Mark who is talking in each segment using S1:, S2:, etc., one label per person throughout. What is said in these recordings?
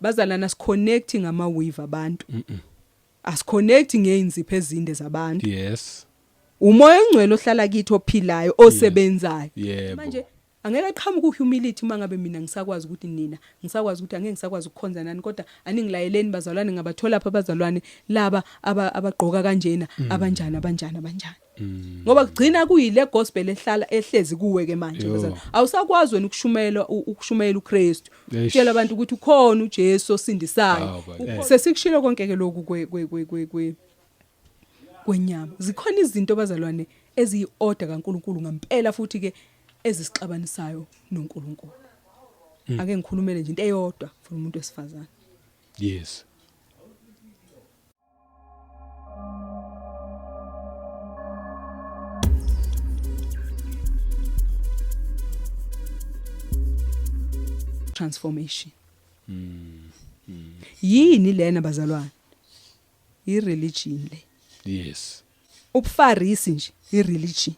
S1: Bazalana, siconnect ngama weave abantu. Asiconnect ngeinzipho ezinde zabantu. Umoya ongcwele ohlala kithi, ophilayo, osebenzayo. Manje angeke aqhamuke uhumility uma ngabe mina ngisakwazi ukuthi nina ngisakwazi ukuthi angeke ngisakwazi ukukhonza nani, kodwa aningilayeleni bazalwane, ngabathola lapha abazalwane laba abagqoka kanjena, abanjani, abanjani, abanjani, ngoba kugcina kuyile gospel ehlala ehlezi kuwe ke manje. Bazalwane, awusakwazi wena ukushumayela ukushumayela uKristu, tshela abantu ukuthi ukhona uJesu osindisayo.
S2: Hawu, ba-
S1: Sesikushilo konke ke lokhu kwe kwe kwe kwe kwe kwenyama. Zikhona izinto, bazalwane, eziyi-order kaNkuluNkulu ngempela futhi ke ezisixabanisayo noNkulunkulu. Ake ngikhulumele nje into eyodwa for umuntu wesifazane. Transformation yini lena, bazalwane? I-religion le. Ubufarisi nje i-religion,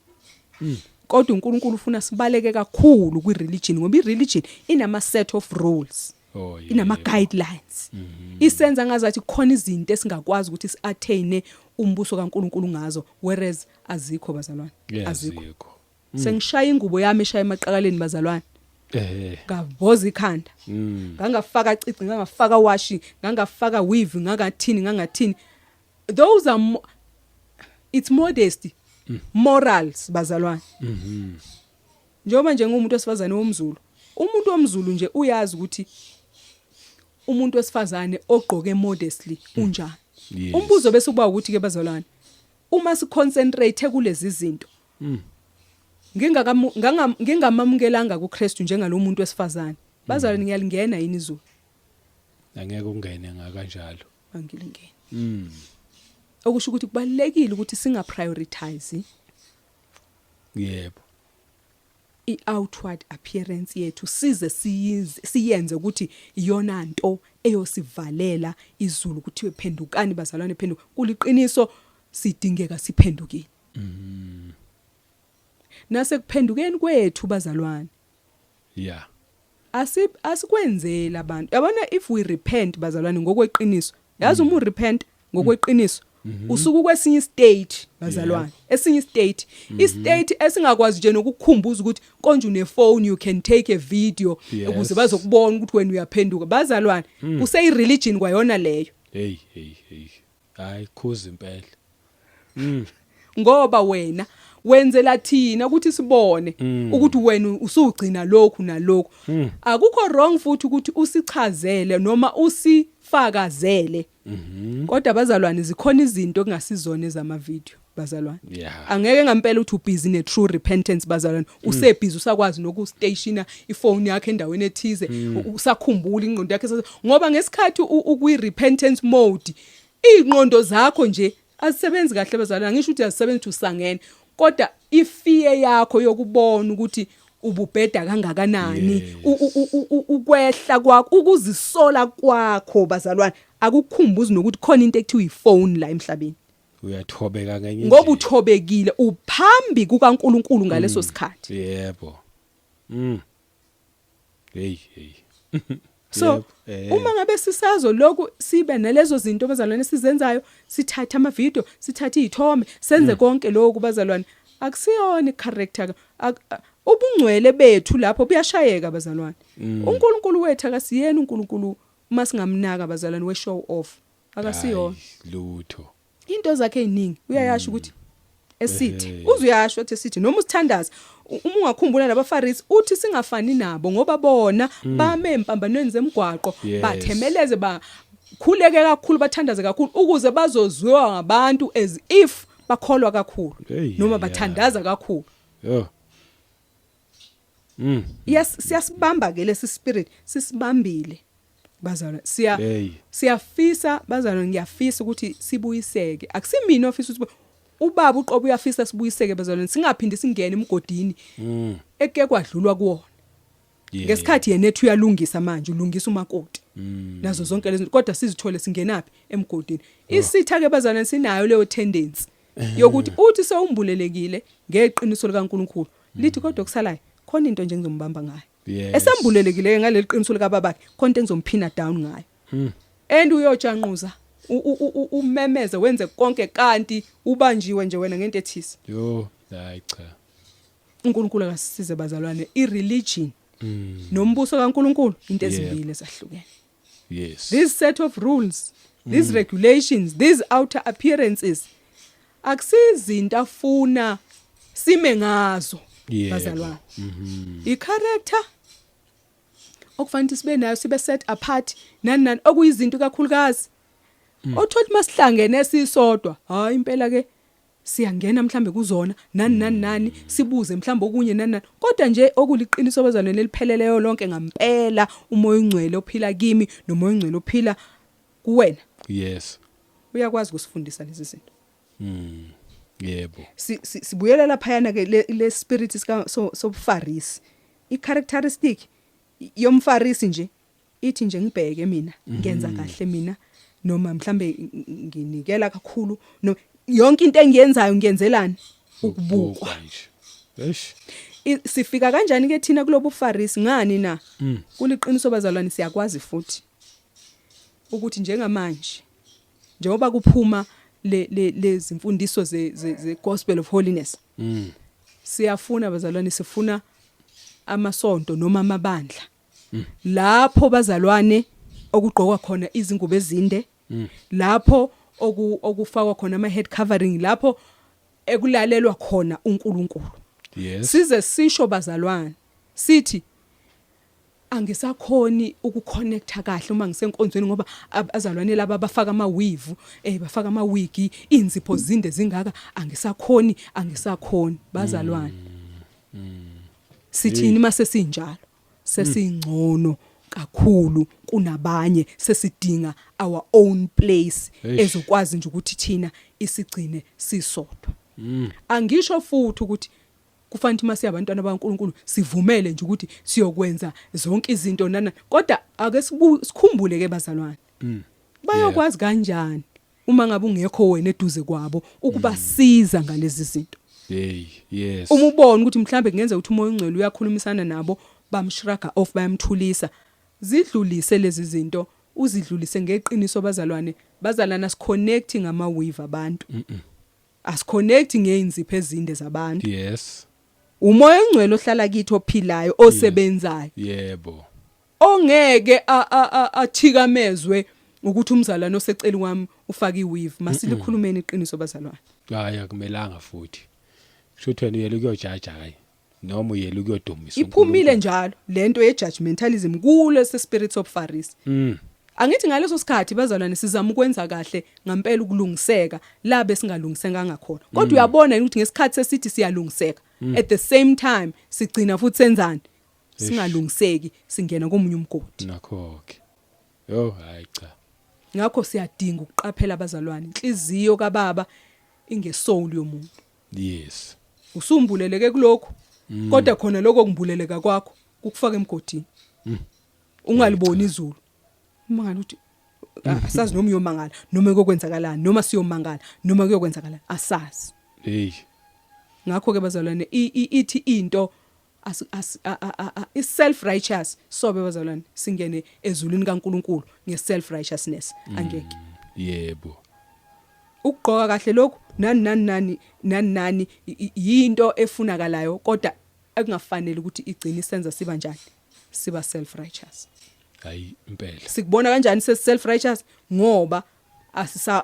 S1: kodwa uNkulunkulu ufuna sibaleke kakhulu kwi-religion, ngoba i-religion inama set of rules, inama guidelines, isenza ngazathi kukhona izinto esingakwazi ukuthi si-attain umbuso kaNkulunkulu ngazo, whereas azikho, bazalwane, azikho.
S2: Yazikho.
S1: Sengishaya ingubo yami eshaya emaqakaleni, bazalwane, ngavoza ikhanda, ngangafaka cici, ngangafaka washi, ngangafaka weave, ngangathini, ngangathini. Those are it's modesty, morals, bazalwane. Njengoba nje ngumuntu wesifazane womZulu, umuntu womZulu nje uyazi ukuthi umuntu wesifazane ogqoke modestly unjani. Umbuzo bese kuba ukuthi ke, bazalwane, uma siconcentrate kulezi zinto, ngingamamukelanga kuKristu njengalomuntu wesifazane, bazalwane, ngiyalingena yini izulu?
S2: Angeke ungene ngakanjalo.
S1: Angilingeni. Okusho ukuthi kubalekile ukuthi singa prioritize i-outward appearance yethu, size siyenze ukuthi iyona nto eyosivalela izulu. Kuthiwe, "Phendukani, bazalwane, phenduka." Kuliqiniso, sidingeka siphendukile. Nasekuphendukeni kwethu, bazalwane, asikwenzeli abantu. Yabona, if we repent, bazalwane, ngokweqiniso, yazi, uma urepent ngokweqiniso, usuku kwesinye state, bazalwane, esinye state, istate esingakwazi nje nokukukhumbuza ukuthi konje unefone, you can take a video ukuze bazokubona ukuthi wena uyaphenduka. Bazalwane, kuseyi religion kwayona leyo.
S2: Hey, hey, hey, hayi, khuza impela.
S1: Ngoba wena wenzela thina ukuthi sibone ukuthi wena usugcina lokhu nalokhu. Akukho wrong futhi ukuthi usichazele noma usifakazele, kodwa bazalwane, zikhona izinto ekungasizona ezama video, bazalwane. Angeke ngempela uthi ubusy ne true repentance, bazalwane, usebusy, usakwazi nokustationa ifone yakhe endaweni ethize, usakhumbula ingqondo yakhe, ngoba ngesikhathi ukwi repentance mode, ingqondo zakho nje azisebenzi kahle, bazalwane. Ngisho ukuthi azisebenzi ukuthi usangene, kodwa ifear yakho yokubona ukuthi ububheda kangakanani, ukwehla kwakho, ukuzisola kwakho, bazalwane, akukukhumbuzi nokuthi khona into ekuthiwa ifone la emhlabeni.
S2: Uyathobeka ngenye
S1: Ngoba
S2: indlela.
S1: uthobekile, uphambi kukaNkuluNkulu ngaleso sikhathi.
S2: Yebo, hey, hey.
S1: So
S2: Yebo,
S1: uma ngabe sisazo lokhu, sibe nalezo zinto, bazalwane, sizenzayo, sithathe ama video, sithathe izithombe, senze konke lokhu, bazalwane, akusiyona icharacter. Ubungcwele bethu lapho buyashayeka, bazalwane. uNkulunkulu wethu akasiyena uNkulunkulu, uma singamnaka, bazalwane, we show off, akasiyona.
S2: Hayi, lutho.
S1: Into zakhe eziningi uyayasho ukuthi esithi uze uyasho athi esithi noma usithandaza, uma ungakhumbula nabaFarisi, uthi singafani nabo ngoba bona bame empambanweni zemigwaqo, bathemeleze, bakhuleke kakhulu, bathandaze kakhulu ukuze bazozwiwa ngabantu as if bakholwa kakhulu noma bathandaza kakhulu.
S2: Yo.
S1: Yes, siyasibamba ke lesi spirit, sisibambile, bazalwane, siya siyafisa, bazalwane, ngiyafisa ukuthi sibuyiseke. Akusimina ofisa ukuthi, ubaba uqobo uyafisa sibuyiseke, bazalwane, singaphindi singene emgodini eke kwadlulwa kuwona. Ngesikhathi yena ethi uyalungisa manje, ulungisa umakoti nazo zonke lezi, kodwa sizithole singenaphi? Emgodini. Isitha ke, bazalwane, sinayo leyo tendency yokuthi uthi sewumbulelekile ngeqiniso likaNkuluNkulu, lithi kodwa kusalayo khona into nje engizombamba ngayo. Esambulelekile ngaleli qiniso lika babakhe, khona into engizomphina down ngayo. And uyojanquza, umemeze, wenze konke, kanti ubanjiwe nje wena ngento ethise.
S2: Yo, hayi cha.
S1: uNkulunkulu akasisize, bazalwane. I-religion nombuso kaNkulunkulu into ezimbili ezahlukene. This set of rules, these regulations, these outer appearances akusizinto afuna sime ngazo, bazalwane. I-character okufanele sibe nayo, sibe set apart, nani nani, okuyizinto kakhulukazi othola masihlangene sisodwa, hayi impela ke siyangena mhlambe kuzona, nani nani nani, sibuze mhlambe okunye, nani nani. Kodwa nje okuliqiniso, bazalwane, lelipheleleyo lonke ngampela, uMoya oNgcwele ophila kimi noMoya oNgcwele ophila kuwena uyakwazi ukusifundisa lezi zinto.
S2: Yebo.
S1: Sibuyela laphayana ke, le spirit sika sobufarisi, i characteristic yomfarisi nje ithi nje, ngibheke mina, ngenza kahle mina, noma mhlambe nginikela kakhulu, no yonke into engiyenzayo ngiyenzelani? Ukubukwa.
S2: Nje. Eish.
S1: Sifika kanjani ke thina kulobu Farisi? Ngani na? Kuliqiniso, bazalwane, siyakwazi futhi ukuthi njengamanje njengoba kuphuma le lezimfundiso ze gospel of holiness, siyafuna, bazalwane, sifuna amasonto noma amabandla lapho, bazalwane, okugqokwa khona izingubo ezinde, lapho okufakwa khona ama head covering, lapho ekulalelwa khona uNkulunkulu. Size sisho, bazalwane, sithi angisakhoni ukuconnecta kahle uma ngisenkonzweni ngoba abazalwane laba bafaka ama weave, bafaka ama wig, inzipho zinde zingaka, angisakhoni, angisakhoni. Bazalwane, sithini mase sinjalo? Sesingcono kakhulu kunabanye, sesidinga our own place ezokwazi nje ukuthi thina isigcine sisodwa. Angisho futhi ukuthi kufanele ukuthi masiyabantwana baNkulunkulu sivumele nje ukuthi siyokwenza zonke izinto nana, kodwa ake sikhumbule ke, bazalwane, bayokwazi kanjani uma ngabe ungekho wena eduze kwabo ukubasiza ngalezi zinto?
S2: Hey, yes.
S1: Uma ubona ukuthi mhlambe kungenzeka ukuthi uMoya oNgcwele uyakhulumisana nabo, bamshruga off, bayamthulisa, zidlulise lezi zinto, uzidlulise ngeqiniso, bazalwane. Bazalwane, asiconnect ngama weave abantu, asiconnect ngeinzipho ezinde zabantu. UMoya oNgcwele ohlala kithi, ophilayo, osebenzayo, ongeke athikamezwe ukuthi umzalwane oseceli wami ufake iweave. Masilikhulumeni iqiniso, bazalwane.
S2: Hayi, akumelanga futhi. Kusho ukuthi wena uyela ukuyojaja, hayi, noma uyela ukuyodumisa.
S1: Iphumile njalo lento ye judgmentalism kulesi spirit of Pharisee. Angithi ngaleso sikhathi, bazalwane, sizama ukwenza kahle ngampela, ukulungiseka la besingalungisekanga khona, kodwa uyabona yini ukuthi ngesikhathi sesithi siyalungiseka, at the same time sigcina futhi senzani? Singalungiseki, singena komunye umgodi.
S2: Nakho ke. Yo, hayi cha.
S1: Ngakho siyadinga ukuqaphela, abazalwane. Inhliziyo kababa ingesoul yomuntu. Usumbuleleke kulokhu, kodwa khona lokho kumbuleleka kwakho kukufaka emgodini, ungaliboni izulu. Umangala uthi asazi noma uyomangala noma kokwenzakalani, noma siyomangala noma kuyokwenzakalani, asazi.
S2: Hey.
S1: Ngakho ke, bazalwane, ithi into as i self righteous sobe, bazalwane, singene ezulwini kaNkuluNkulu nge self righteousness, angeke. Ukugqoka kahle lokhu, nani nani nani nani nani, yinto efunakalayo, kodwa ekungafanele ukuthi igcine isenza siba njani? Siba self righteous.
S2: Hayi impela.
S1: Sikubona kanjani sesi self righteous? Ngoba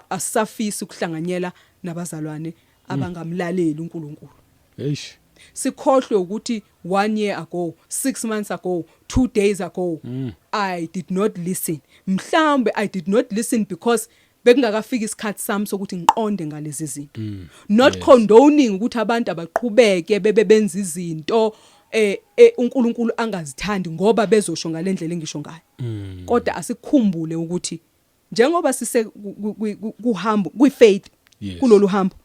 S1: asisafisi ukuhlanganyela nabazalwane abangamlaleli uNkulunkulu.
S2: Eish.
S1: Sikhohlwe ukuthi 1 year ago, 6 months ago, 2 days ago, I did not listen. Mhlawumbe I did not listen because bekungakafiki isikhathi sami sokuthi ngiqonde ngalezi zinto, not condoning ukuthi abantu abaqhubeke bebe benza izinto uNkulunkulu angazithandi ngoba bezosho ngalendlela engisho ngayo, kodwa asikhumbule ukuthi njengoba sise kuhambo kwi faith, kulolu hambo,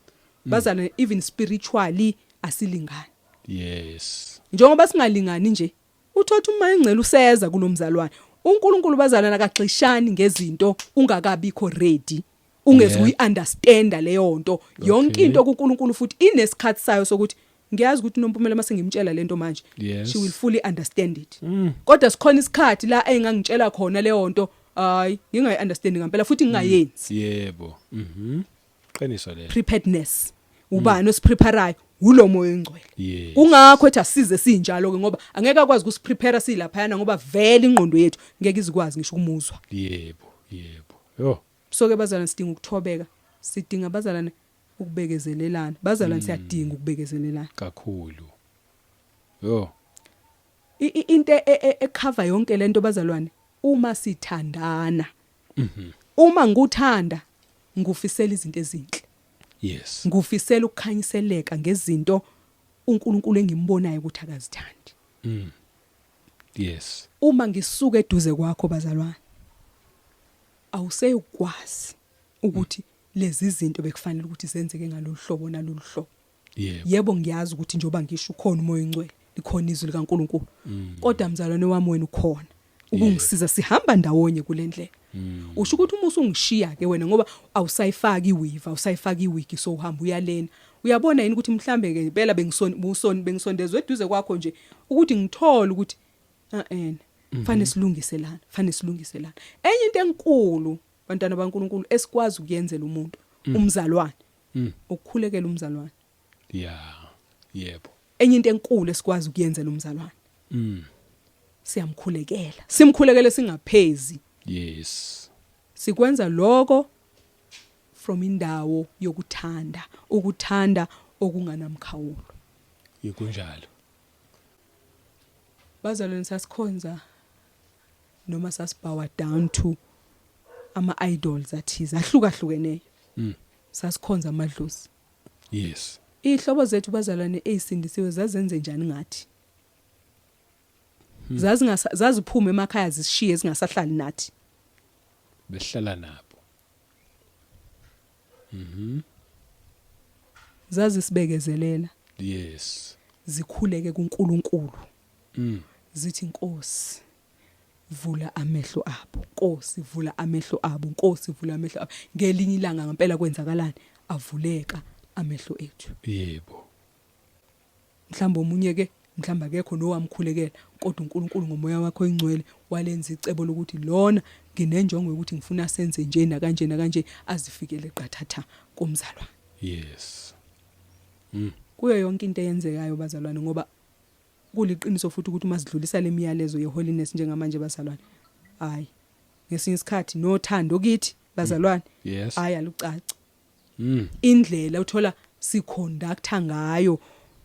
S1: bazalwane, even spiritually asilingani. Njengoba singalingani nje, uthothi uma ingcela useza kulomzalwane, uNkulunkulu, bazalwane, akagxishani ngezinto ungakabikho ready, ungeze uyi-understanda leyo nto yonke. Into kuNkulunkulu futhi inesikhathi sayo sokuthi ngiyazi ukuthi uNompumela mase ngimtshela lento manje, she will fully understand it, kodwa sikhona isikhathi la engangitshela khona leyo nto. Hayi, ngingayi understand ngempela futhi ngingayenzi.
S2: Yebo. Qiniso lelo.
S1: Preparedness, ubani osipreparayo? Ulo moya oyingcwele. Kungakho ethi asize sinjalo ke, ngoba angeke akwazi ukusiprepare silaphayana, ngoba vele ingqondo yethu ngeke izikwazi ngisho ukumuzwa.
S2: Yebo, yebo. Yo.
S1: So ke bazalwane, sidinga ukuthobeka, sidinga bazalwane ukubekezelelana, bazalwane, siyadinga ukubekezelelana.
S2: Kakhulu. Yo.
S1: Into ecover yonke lento bazalwane, uma sithandana, uma ngikuthanda, ngufisela izinto ezinhle, ngufisela ukukhanyiseleka ngezinto uNkulunkulu engimbonayo ukuthi akazithandi. Uma ngisuka eduze kwakho bazalwane, awuseyukwazi ukuthi lezi zinto bekufanele ukuthi zenzeke ngalolu hlobo nalolu hlobo. Yebo, ngiyazi ukuthi njoba ngisho ukhona umoya oyingcwele, likhona izwi likaNkuluNkulu, kodwa mzalwane wami, wena ukhona ukungisiza, sihamba ndawonye kule ndlela. Usho ukuthi uma usungishiya ke wena, ngoba awusayifaki iweave, awusayifaki iwig, so uhamba uyalena, uyabona yini ukuthi mhlambe ke impela bengisoni busoni bengisondezwe eduze kwakho nje ukuthi ngithole ukuthi eh fanele silungise lana, fanele silungise lana. Enye into enkulu bantwana baNkuluNkulu esikwazi ukuyenzela umuntu, umzalwane, ukukhulekela umzalwane.
S2: Yeah. Yebo.
S1: Enye into enkulu esikwazi ukuyenzela umzalwane, siyamkhulekela, simkhulekele singaphezi. Sikwenza lokho from indawo yokuthanda, ukuthanda okunganamkhawulo.
S2: Yikunjalo.
S1: Bazalwane, sasikhonza noma sasibow down to ama idols athize ahlukahlukeneyo. Sasikhonza amadlozi. Ihlobo zethu bazalwane ezisindisiwe zazenze njani ngathi? Zazingasa zaziphuma emakhaya zishiye, zingasahlali nathi.
S2: Behlala nabo.
S1: Zazisibekezelela. Zikhuleke kuNkulunkulu. Zithi, "Nkosi, vula amehlo abo. Nkosi, vula amehlo abo. Nkosi, vula amehlo abo." Ngelinye ilanga ngempela kwenzakalani? Avuleka amehlo ethu. Mhlawumbe omunye ke, mhlawumbe akekho nowamkhulekela, kodwa uNkulunkulu ngomoya wakhe oyingcwele walenza icebo lokuthi lona nginenjongo yokuthi ngifuna senze nje nakanje nakanje, azifikele qathatha kumzalwane. Kuyo yonke into eyenzekayo bazalwane, ngoba kuliqiniso futhi ukuthi uma sidlulisa lemiyalezo yeholiness njengamanje bazalwane, hayi, ngesinye isikhathi nothando kithi bazalwane, hayi, alucaci. Indlela uthola siconducta ngayo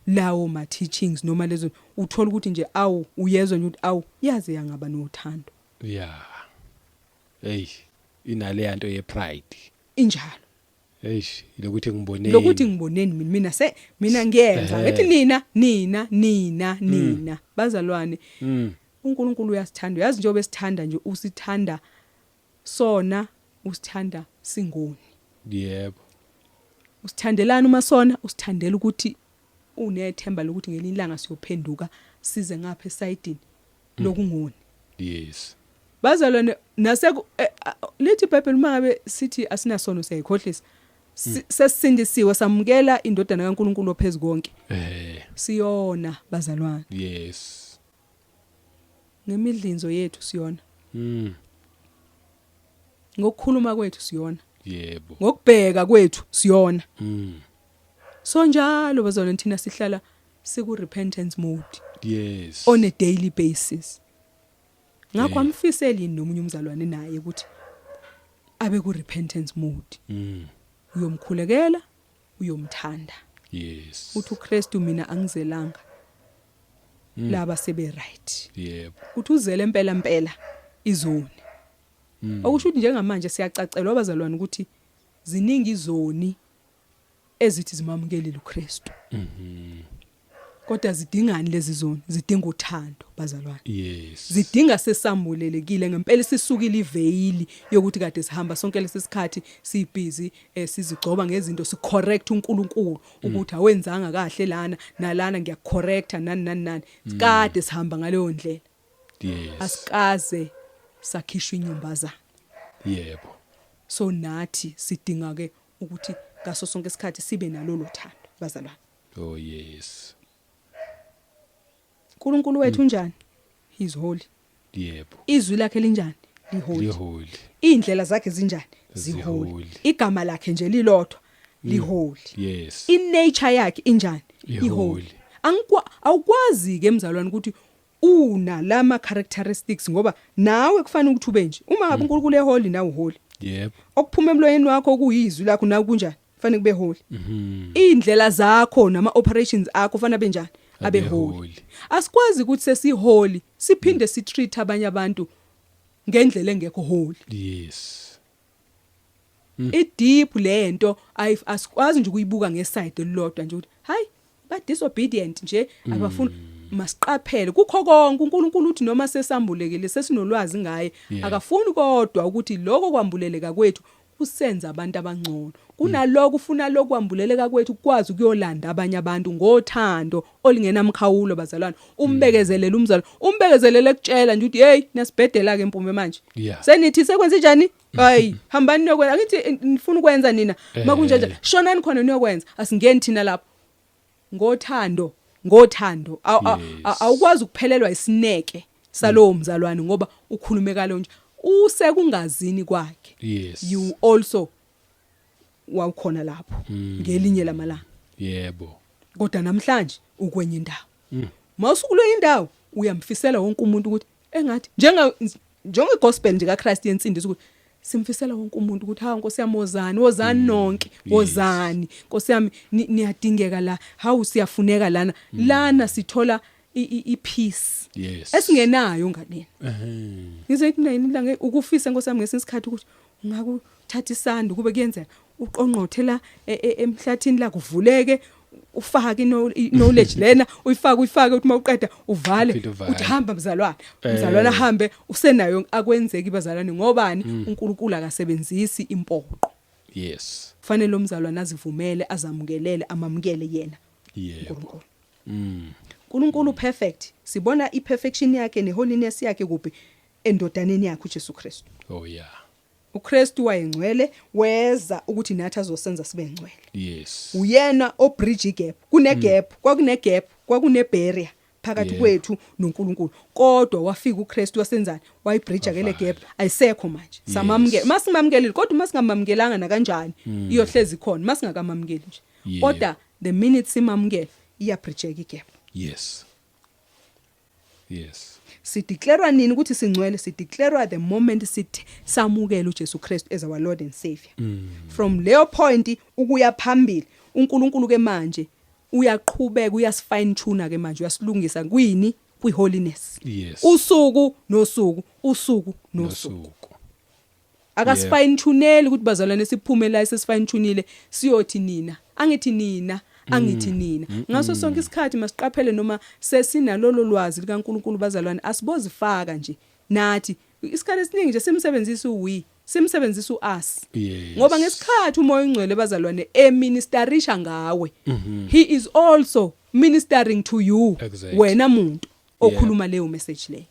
S1: lawo ma teachings noma lezo, uthola ukuthi nje awu, uyezwa nje ukuthi awu, yaze yangaba nothando.
S2: Yeah. Hey, inale yanto ye pride.
S1: Injalo.
S2: Eish, lokuthi ngiboneni.
S1: Lokuthi ngiboneni mina, mina se mina ngiyenza, ngithi nina, nina, nina, nina bazalwane. UNkulunkulu uyasithanda, uyazi, njengoba esithanda nje, usithanda sona, usithanda singoni. Usithandelana uma sona, usithandela ukuthi unethemba lokuthi ngelinye ilanga siyophenduka size ngapha esayidini lokungoni. Bazalwane, nase lithi iBhayibheli, uma ngabe sithi asinasono siyayikhohlisa. Sesindisiwe, samukela indodana kaNkuluNkulu ophezulu konke. Siyona bazalwane. Ngemidlinzo yethu siyona. Ngokukhuluma kwethu siyona. Ngokubheka kwethu siyona. So njalo bazalwane, thina sihlala siku repentance mode on a daily basis. Ngakho amfiseli yini nomunye umzalwane naye ukuthi abe ku repentance mode? Uyomkhulekela, uyomthanda. Uthi uKristu, "Mina angizelanga laba sebe right." Uthi uzele impela impela izoni. Okusho ukuthi njengamanje siyacacelwa abazalwane ukuthi ziningi izoni ezithi zimamukelile uKristu. Kodwa zidingani lezi zoni? Zidinga uthando bazalwane. Zidinga sesambulelekile ngempela, sisukile iveyili yokuthi kade sihamba sonke lesi sikhathi sibhizi, sizigcoba ngezinto, sicorrect uNkulunkulu ukuthi awenzanga kahle lana nalana, ngiyacorrecta nani nani nani. Kade sihamba ngaleyo ndlela. Asikaze sakhishwa inyumbazana. So nathi sidinga ke ukuthi ngaso sonke isikhathi sibe nalolo thando bazalwane.
S2: Oh yes.
S1: uNkulunkulu wethu unjani? He is holy. Izwi lakhe linjani? Liholy.
S2: Liholy.
S1: Indlela zakhe zinjani? Ziholy.
S2: Ziholy.
S1: Igama lakhe nje lilodwa liholy. Inature yakhe injani?
S2: Iholy.
S1: Iholy. Angikwa awukwazi ke, mzalwane, ukuthi una lama characteristics, ngoba nawe kufanele ukuthi ube nje. Uma ngabe uNkulunkulu eholy, nawe uholy. Okuphuma emloyeni wakho kuyizwi lakho, nawe kunjani? Kufanele kube holy. Indlela zakho nama operations akho kufanele benjani? Abe
S2: Abe
S1: holy.
S2: Holy.
S1: Asikwazi ukuthi sesiholy siphinde sitreat abanye abantu ngendlela engekho holy. I deep lento, asikwazi nje ukuyibuka ngeside elilodwa nje ukuthi hayi, ba disobedient nje, abafuni. Masiqaphele kukho konke. uNkulunkulu uthi noma sesambulekile, sesinolwazi ngaye, akafuni kodwa ukuthi lokho kwambuleleka kwethu kusenza abantu abangcono kunaloko. Ufuna lokho kwambuleleka kwethu kukwazi ukuyolanda abanye abantu ngothando olingenamkhawulo, bazalwane. Umbekezelele umzalo, umbekezelele ekutshela nje ukuthi hey, nasibhedela ke impume manje. Senithi sekwenze njani? Hayi, hambani niyokwenza. Angithi nifuna ukwenza nina? Makunje nje, shonani khona niyokwenza, asingeni thina lapho. Ngothando, ngothando. Awukwazi ukuphelelwa isineke salowo mzalwane ngoba ukhulume kalo nje usekungazini kwakhe. You also wawukhona lapho ngelinye lamalanga, kodwa namhlanje ukwenye indawo. Mawusukuleyo indawo, uyamfisela wonke umuntu ukuthi engathi njenga njenge gospel nje kaChrist yensindiso, ukuthi simfisela wonke umuntu ukuthi hawu, Nkosi yami, wozani, wozani nonke, wozani, Nkosi yami, niyadingeka la, hawu, siyafuneka lana. Lana sithola i-peace esingenayo ngalena. Ngize ngithi mina ukufisa, Nkosi yami, ngesinye isikhathi ukuthi ungakuthatha isando, kube kuyenzeka uqonqothe la emhlathini la, kuvuleke, ufake knowledge lena, uyifake, uyifake, uthi mawuqeda uvale.
S2: Uphinde uvale.
S1: Uthi hamba mzalwane, mzalwane ahambe, usenayo. Akwenzeki, bazalwane. Ngobani? uNkulunkulu akasebenzisi impoqo. Kufanele lo mzalwane azivumele, azamukelele, amamukele yena uNkulunkulu. uNkulunkulu perfect. Sibona iperfection yakhe neholiness yakhe kuphi? Endodaneni yakhe uJesu Kristu.
S2: Oh yeah.
S1: uKristu wayengcwele, weza ukuthi nathi azosenza sibe ngcwele. Uyena obridge igap. Kune gap, kwakune gap, kwakune barrier phakathi kwethu noNkulunkulu, kodwa wafika uKristu, wasenzani? Wayibridge ke le gap. Ayisekho manje, samamukela. Masimamkelile, kodwa uma singamamukelanga nakanjani iyohlezi khona, masingakamamukeli nje. Kodwa the minute simamukela, iyabridgeka igap. Sideclare nini ukuthi singcwele? Sideclare the moment sithi samukela uJesu Kristu as our Lord and Savior. From leyo point ukuya phambili, uNkulunkulu ke manje uyaqhubeka, uyasifine tune ke manje, uyasilungisa kwini? Kwi holiness. Usuku nosuku, usuku nosuku.
S2: Nosuku.
S1: Akasifine tuneli ukuthi, bazalwane, siphume la esesifine tunile, siyothi nina, angithi nina, angithi nina. Ngaso sonke isikhathi masiqaphele, noma sesinalolo lwazi likaNkuluNkulu, bazalwane, asibozifaka nje nathi. Isikhathi esiningi nje simsebenzisa uwe, simsebenzisa uus, ngoba ngesikhathi uMoya oNgcwele, bazalwane, eministerisha ngawe, he is also ministering to you, wena muntu okhuluma leyo message leyo.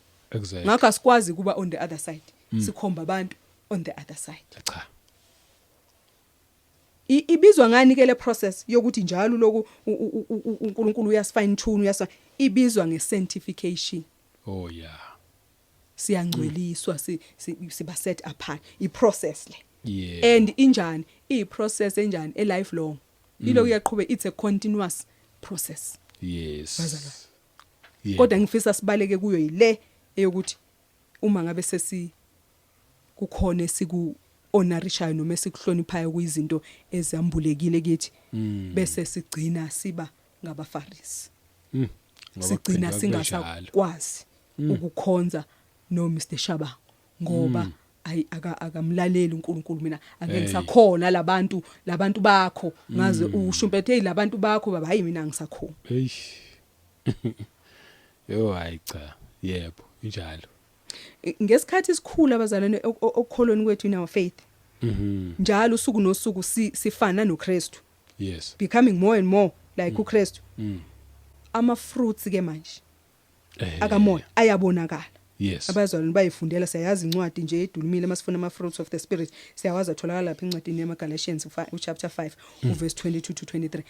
S1: Ngakho asikwazi kuba on the other side, sikhomba abantu on the other side.
S2: Cha.
S1: Ibizwa ngani ke le process yokuthi njalo lokhu uNkulunkulu uyasifine tune, uyasa ibizwa ngesanctification.
S2: Oh yeah.
S1: Siyangcweliswa, siba set apart, i process le. And injani? I process enjani? A lifelong, ilokhu iyaqhubeka, it's a continuous process. Bazalwane. Kodwa ngifisa sibaleke kuyo yile eyokuthi uma ngabe sesi kukhona esiku honorishayo noma esikuhloniphayo kuyizinto ezambulekile kithi, bese sigcina siba ngabafarisi.
S2: Ngoba
S1: Sigcina
S2: kuphenduka kube njalo.
S1: singasakwazi ukukhonza no Mr Shabangu ngoba ayi, akamlaleli uNkulunkulu. Mina angeke ngisakhona labantu bakho, ngaze usho impethe, hey, labantu bakho baba, hayi, mina ngisakhona.
S2: Eish. Yo, hayi cha. Yebo, injalo.
S1: Ngesikhathi sikhula, abazalwane, okukholweni kwethu, in our faith, njalo usuku nosuku sifana noKristu, becoming more and more like uKristu. Ama fruits ke manje akamoya ayabonakala. Abazalwane bayifundela, siyayazi incwadi nje edumile. Masifuna ama fruits of the spirit, siyawazi atholakala lapha encwadini yama Galatians uchapter 5 uverse 22 to 23.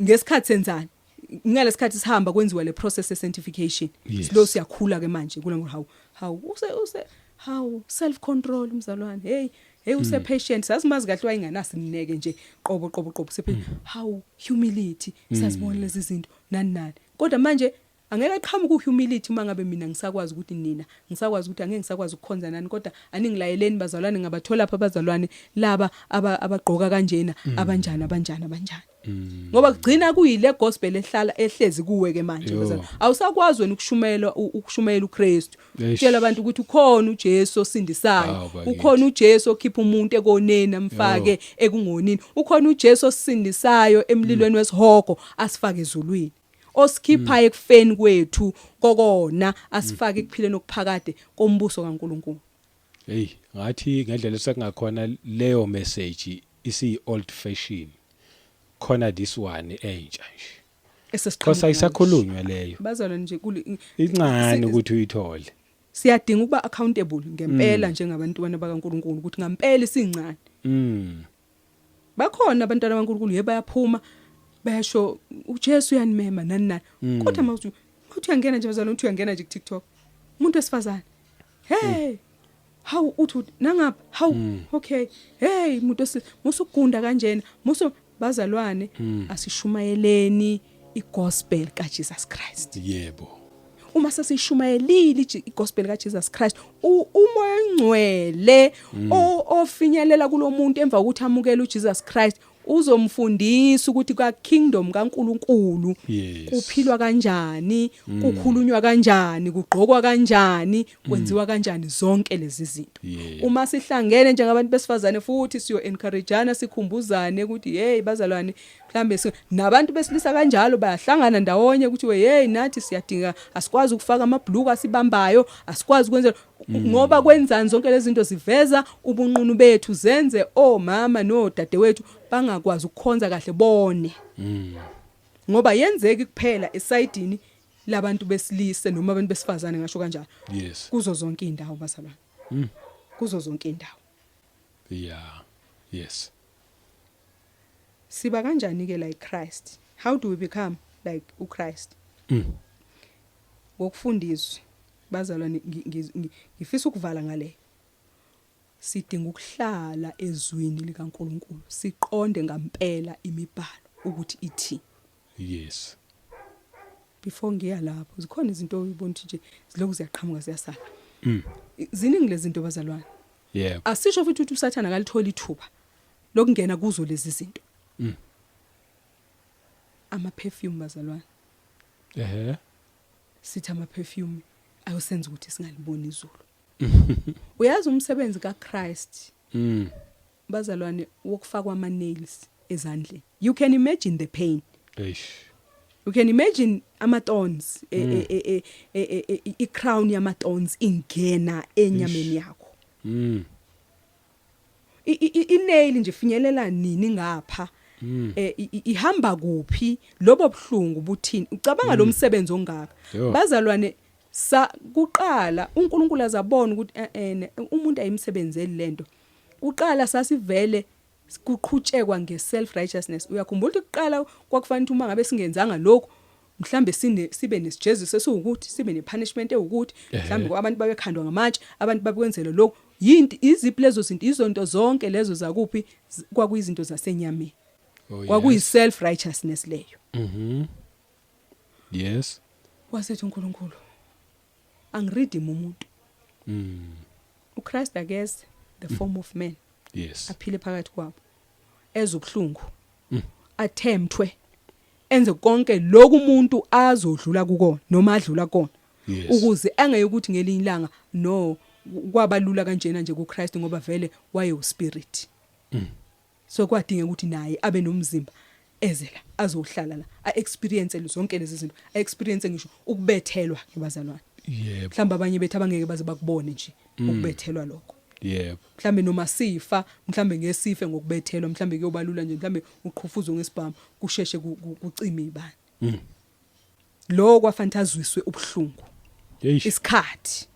S1: Ngesikhathi senzani? Ngalesikhathi sihamba kwenziwa le process ye sanctification, silo siyakhula ke manje kula, hawu hawu, use Hawu, self control umzalwane, hey hey, use patient, sasimazi kahle, wayenganasineke nje qobo qobo qobo, sephe hawu, humility, sazibona lezi zinto nani nani. Kodwa manje angeke aqhamuke uhumility uma ngabe mina ngisakwazi ukuthi nina ngisakwazi ukuthi angeke ngisakwazi ukukhonza nani, kodwa aningilayeleni bazalwane, ngabathola lapha abazalwane laba abagqoka kanjena, abanjani abanjani abanjani, ngoba kugcina kuyile gospel ehlala ehlezi kuwe ke manje.
S2: Yo.
S1: Bazalwane, awusakwazi wena ukushumayela ukushumayela uKristu,
S2: Eish.
S1: tshela abantu ukuthi ukhona uJesu osindisayo,
S2: Hawu, bakithi.
S1: ukhona uJesu okhipha umuntu ekoneni amfake ekungonini, ukhona uJesu osindisayo emlilweni wesihogo asifake ezulwini, osikhipha ekufeni kwethu kokona asifake ekuphileni okuphakade kombuso kaNkuluNkulu.
S2: Hey, ngathi ngendlela esekungakhona leyo message isi old fashion khona, this one entsha nje.
S1: Esesiqhamuka
S2: Because ayisakhulunywa leyo.
S1: Bazalwane nje kule
S2: Incane ukuthi uyithole.
S1: Siyadinga ukuba accountable ngempela njengabantwana bakaNkuluNkulu ukuthi ngempela isincane. Bakhona abantwana bakaNkuluNkulu, yebo, bayaphuma bayasho uJesu uyanimema nani nani, kodwa mawuthi uyangena nje bazalwane, uthi uyangena nje ku TikTok, umuntu wesifazane, hey, hawu, uthi nangapha, hawu, okay, hey, umuntu musukugunda kanjena, musu bazalwane, asishumayeleni igospel kaJesus Christ. Uma sesishumayelile igospel kaJesus Christ, umoya ongcwele ofinyelela kulomuntu emva kokuthi amukele uJesus Christ uzomfundisa ukuthi ka kingdom kaNkuluNkulu kuphilwa kanjani, kukhulunywa kanjani, kugqokwa kanjani, kwenziwa kanjani zonke lezi zinto. Uma sihlangene njengabantu besifazane futhi siyo encourageana, sikhumbuzane ukuthi hey bazalwane, mhlambe nabantu besilisa kanjalo bayahlangana ndawonye ukuthi we hey, nathi siyadinga, asikwazi ukufaka amabhluku asibambayo, asikwazi ukwenza ngoba kwenzani, zonke lezi zinto ziveza ubunqunu bethu, zenze omama nodadewethu bangakwazi ukukhonza kahle bone, ngoba yenzeki kuphela esayidini labantu besilise noma abantu besifazane, ngasho kanjalo. Kuzo zonke indawo bazalwane, kuzo zonke indawo. Siba kanjani ke like Christ? How do we become like uChrist? Ngokufundiswa bazalwane, ngifisa ukuvala ngale. Sidinga ukuhlala ezwini likaNkuluNkulu, siqonde ngempela imibhalo ukuthi ithi. Before ngiya lapho, zikhona izinto oyibona ukuthi nje ziloku ziyaqhamuka ziyasala. Ziningi lezi zinto bazalwane. Asisho futhi ukuthi uSathana akalithola ithuba lokungena kuzo lezi zinto. Ama perfume bazalwane. Sithi ama perfume ayosenza ukuthi singaliboni izulu. Uyazi umsebenzi kaChrist bazalwane wokufakwa ama nails ezandleni, you can imagine the pain.
S2: Eish.
S1: You can imagine ama thorns, i crown yama thorns ingena enyameni yakho. I nail nje finyelela nini ngapha? Ihamba kuphi? Lobo buhlungu buthini? Ucabanga lo msebenzi ongaka?
S2: Yo.
S1: Bazalwane, sa kuqala uNkulunkulu azabona ukuthi umuntu ayimsebenzeli lento. Kuqala sasivele kuqhutshekwa nge-self righteousness. Uyakhumbula ukuthi kuqala kwakufanele ukuthi uma ngabe singenzanga lokhu, mhlambe sine sibe nesijeziso esiwukuthi, sibe nepunishment ewukuthi, mhlambe abantu babekhandwa ngamatshe, abantu babekwenzela lokhu. Yinto iziphi lezo zinto? Izonto zonke lezo zakuphi? Kwakuyizinto zasenyameni.
S2: Oh, yes.
S1: Kwakuyi self righteousness leyo. Wasethi uNkulunkulu, angiredeem umuntu. uChrist akeze the form of man, aphile phakathi kwabo, ezobuhlungu, attemptwe enze konke lokhu umuntu azodlula kukona noma adlula kona, ukuze angeke ukuthi ngelinye ilanga no kwabalula kanjena nje kuChrist, ngoba vele waye uspirit. So kwadinga ukuthi naye abe nomzimba, eze la, azohlala la, a experience zonke lezi zinto, a experience ngisho ukubethelwa ngebazalwane. Mhlawumbe abanye bethu abangeke baze bakubone nje ukubethelwa lokho. Mhlambe noma sifa, mhlambe ngesife ngokubethelwa, mhlambe kuyobalula nje, mhlambe uqhufuzwe ngesibhamu kusheshe kucime ibani. Lo kwafanele azwiswe ubuhlungu isikhathi.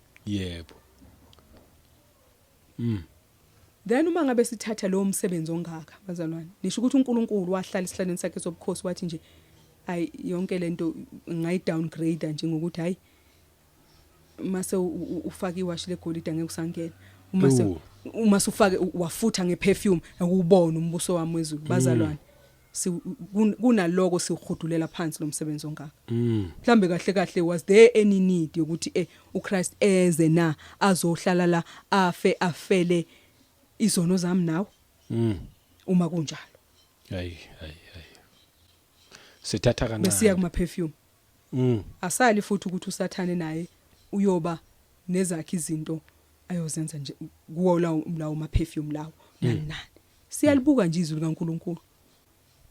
S1: Then uma ngabe sithatha lowo msebenzi ongaka bazalwane, nisho ukuthi uNkulunkulu wahlala esihlalweni sakhe sobukhosi wathi nje ayi, yonke lento ngayi downgrade nje ngokuthi hayi. Mase ufaka iwashi legolide, angeke usangena. Uma se
S2: Ewu.
S1: Uma sufake wafutha ngeperfume, akubona umbuso wami wezulu, bazalwane. Kunaloko sihudulela phansi lo msebenzi ongaka. Mhlambe kahle kahle, was there any need yokuthi uChrist eze na, azohlala la, afe, afele izono zami nawe? Uma kunjalo,
S2: Hayi, hayi, hayi, sithatha kancane.
S1: Besiya kuma perfume. Asali futhi ukuthi uSathane naye uyoba nezakhe izinto ayozenza nje kuwo lawo ma perfume lawo, nani nani. Siyalibuka nje izwi likaNkuluNkulu.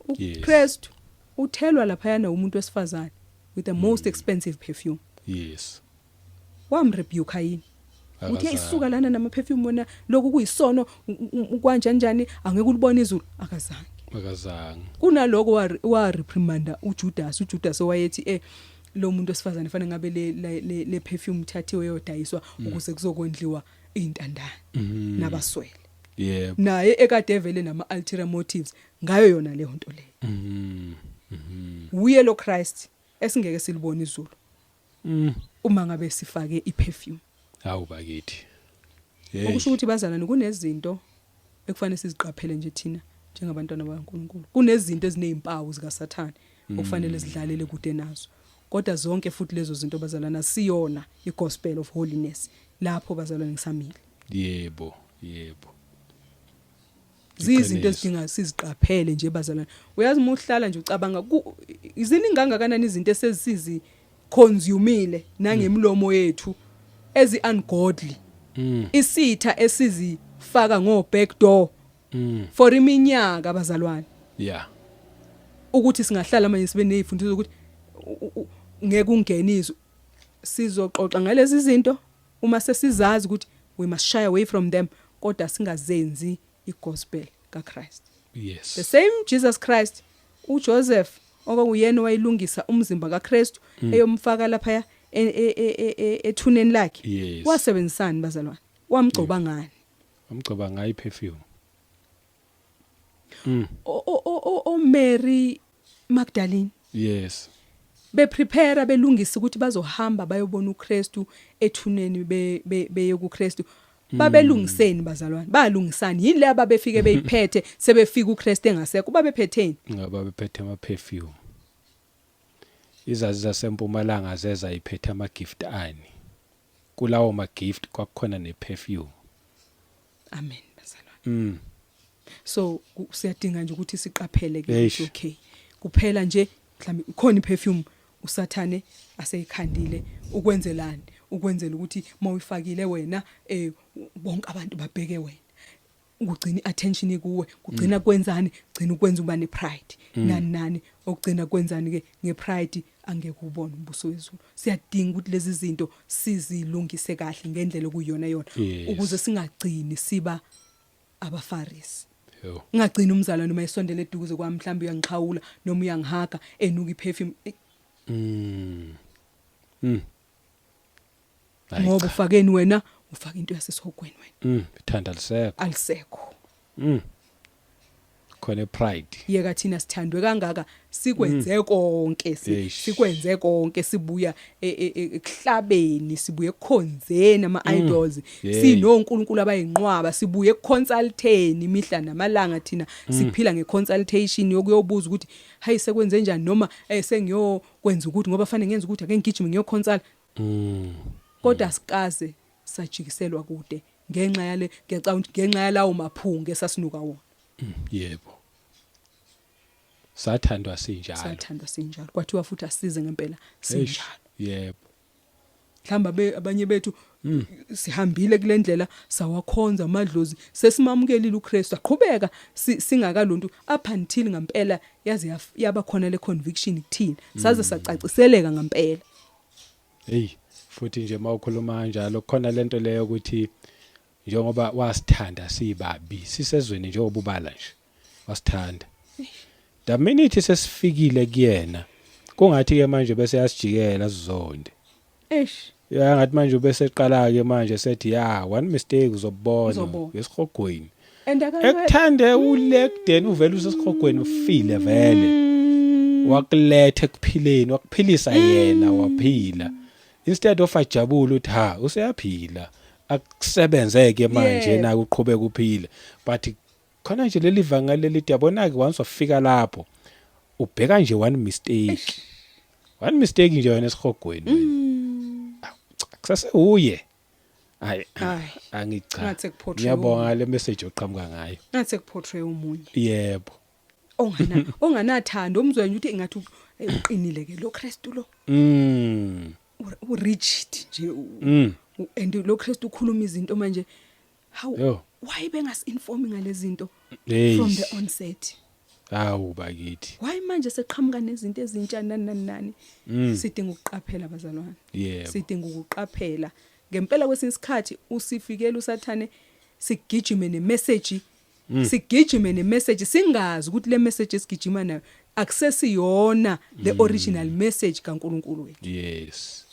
S1: UKristu uthelwa lapha yana umuntu wesifazane with the most expensive perfume. Wamrebuke yini uthi,
S2: Akazange.
S1: "Isuka lana nama perfume wona, lokhu kuyisono, kanjani njani, angeke ulibone izulu"? Akazange.
S2: Akazange.
S1: Kunaloko wa reprimanda uJudas, uJudas owayethi lo muntu wesifazane fanele ngabe le perfume ithathiwe yodayiswa ukuze kuzokondliwa intandane nabaswele. Naye ekade vele nama ulterior motives ngayo yona leyo nto leyo. Uye lo Christ esingeke silibone izulu uma ngabe sifake iperfume.
S2: Hawu bakithi. Hey.
S1: Okusho ukuthi, bazalwane, kunezinto ekufanele siziqaphele nje thina njengabantwana bakaNkuluNkulu. Kunezinto ezinezimpawu zikaSathane okufanele sidlalele kude nazo. Kodwa zonke futhi lezo zinto, bazalwana, siyona igospel of holiness lapho, bazalwane, ngisamile.
S2: Yebo, yebo.
S1: Zizinto
S2: Iqiniso.
S1: ezidinga siziqaphele nje, bazalwane. Uyazi, uma uhlala nje ucabanga, iziningi kangakanani izinto esesizi consumile nangemlomo yethu ezi ungodly, isitha esizifaka ngo back door for iminyaka, bazalwane, ukuthi singahlala manje sibe nezifundiso ukuthi ngeke ungeniswe. Sizoxoxa ngalezi zinto uma sesizazi ukuthi we must shy away from them, kodwa singazenzi igospel kaChrist. The same Jesus Christ uJoseph okwakuyena owayilungisa umzimba kaKristu eyomfaka lapha ethuneni lakhe, wasebenzisani, bazalwane? Wamgcoba ngani?
S2: Amgcoba ngayo iperfume.
S1: O Mary Magdalene beprepare, belungisa ukuthi bazohamba bayobona uKristu ethuneni, beye kuKristu. Babelungiseni, bazalwane? Balungisani? Yini le ababefike beyiphethe sebefika uKristu engasekho? Babephetheni?
S2: Ngaba bephethe ama perfume. Izazi zasempumalanga zeza iphethe ama gift ani. Kulawo ma gift kwakukhona ne perfume.
S1: Amen, bazalwane. So siyadinga nje ukuthi siqaphele ke
S2: Eish.
S1: ukuthi okay, kuphela nje mhlawumbe ikhona iperfume uSathane aseyikhandile. Ukwenzelani? Ukwenzela ukuthi mawuyifakile wena, bonke abantu babheke wena, kugcina iattention kuwe. Kugcina kwenzani? Gcina ukwenza uba nepride, nani nani. Okugcina kwenzani ke ngepride? Angeke ubone umbuso wezulu. Siyadinga ukuthi lezi zinto sizilungise kahle ngendlela okuyiyona yona, ukuze singagcini siba abafarisi. Ngagcina umzalwane noma esondele eduze kwami, mhlawumbe uyangixhawula noma uyangihaga, enuka iperfume.
S2: Hayi
S1: Ngoba
S2: cha.
S1: ufakeni wena? Ufaka into yasesihogweni wena.
S2: Ithanda lisekho.
S1: Alisekho.
S2: Khona pride.
S1: Yeka thina sithandwe kangaka, sikwenze konke,
S2: Eish.
S1: sikwenze konke, sibuya ekuhlabeni, sibuye ekukhonzeni ama idols, sinonkulunkulu abayinqwaba, sibuye ekuconsulteni imihla namalanga. Thina siphila ngeconsultation yokuyobuza ukuthi hayi, sekwenze njani, noma sengiyokwenza ukuthi ngoba fanele ngenze ukuthi ake ngigijime ngiyoconsult. Kodwa sikaze sajikiselwa kude ngenxa yale, ngiyacabanga ukuthi ngenxa yalawo maphunga esasinuka wona.
S2: Yebo. Sathandwa sinjalo.
S1: Sathandwa sinjalo, kwathiwa futhi asize ngempela
S2: Eish.
S1: sinjalo. Mhlawumbe abanye bethu sihambile kule ndlela, sawakhonza amadlozi, sesimamukelile uKristu, aqhubeka singakalonto up until ngempela yaze yaba khona le conviction kuthina, saze sacaciseleka ngempela.
S2: Hey, futhi nje mawukhuluma kanjalo, khona lento leyo ukuthi njengoba wasithanda sibabi sisezweni, njengoba ubala nje wasithanda, the minute sesifikile kuyena, kungathi ke manje bese yasijikela sizonde.
S1: Eish.
S2: Ya, ngathi manje bese eqala ke manje sethi ya, one mistake uzobona
S1: Uzobona.
S2: esihogweni.
S1: And
S2: Ekuthande ule kudeni, uvela usesihogweni, ufile vele, wakuletha ekuphileni, wakuphilisa yena, waphila. Instead of ajabule uthi ha, useyaphila, akusebenzeke manje, na uqhubeka uphile, but khona nje leli vangeli lelithi, yabona ke, once wafika lapho ubheka nje one mistake, one mistake nje wena esihogweni wena. Kusase uye, hayi.
S1: Hayi.
S2: Angicha.
S1: Ngathi sekuportray.
S2: Ngiyabonga le message oqhamuka ngayo.
S1: Ngathi sekuportray omunye onganathando, umzwe nje ukuthi engathi uqinile ke lo Kristu lo, u-rigid nje, and lo Kristu ukhuluma izinto manje, how why bengasi-inform ngalezi zinto from the onset?
S2: Hawu bakithi.
S1: Why manje seqhamuka nezinto ezintsha, nani nani nani? Sidinga ukuqaphela, bazalwane. Sidinga ukuqaphela ngempela. Kwesinye isikhathi usifikela uSathane, sigijime nemessage, sigijime nemessage, singazi ukuthi le message esigijima nayo akusesiyona the original message kaNkuluNkulu wethu.
S2: Yes,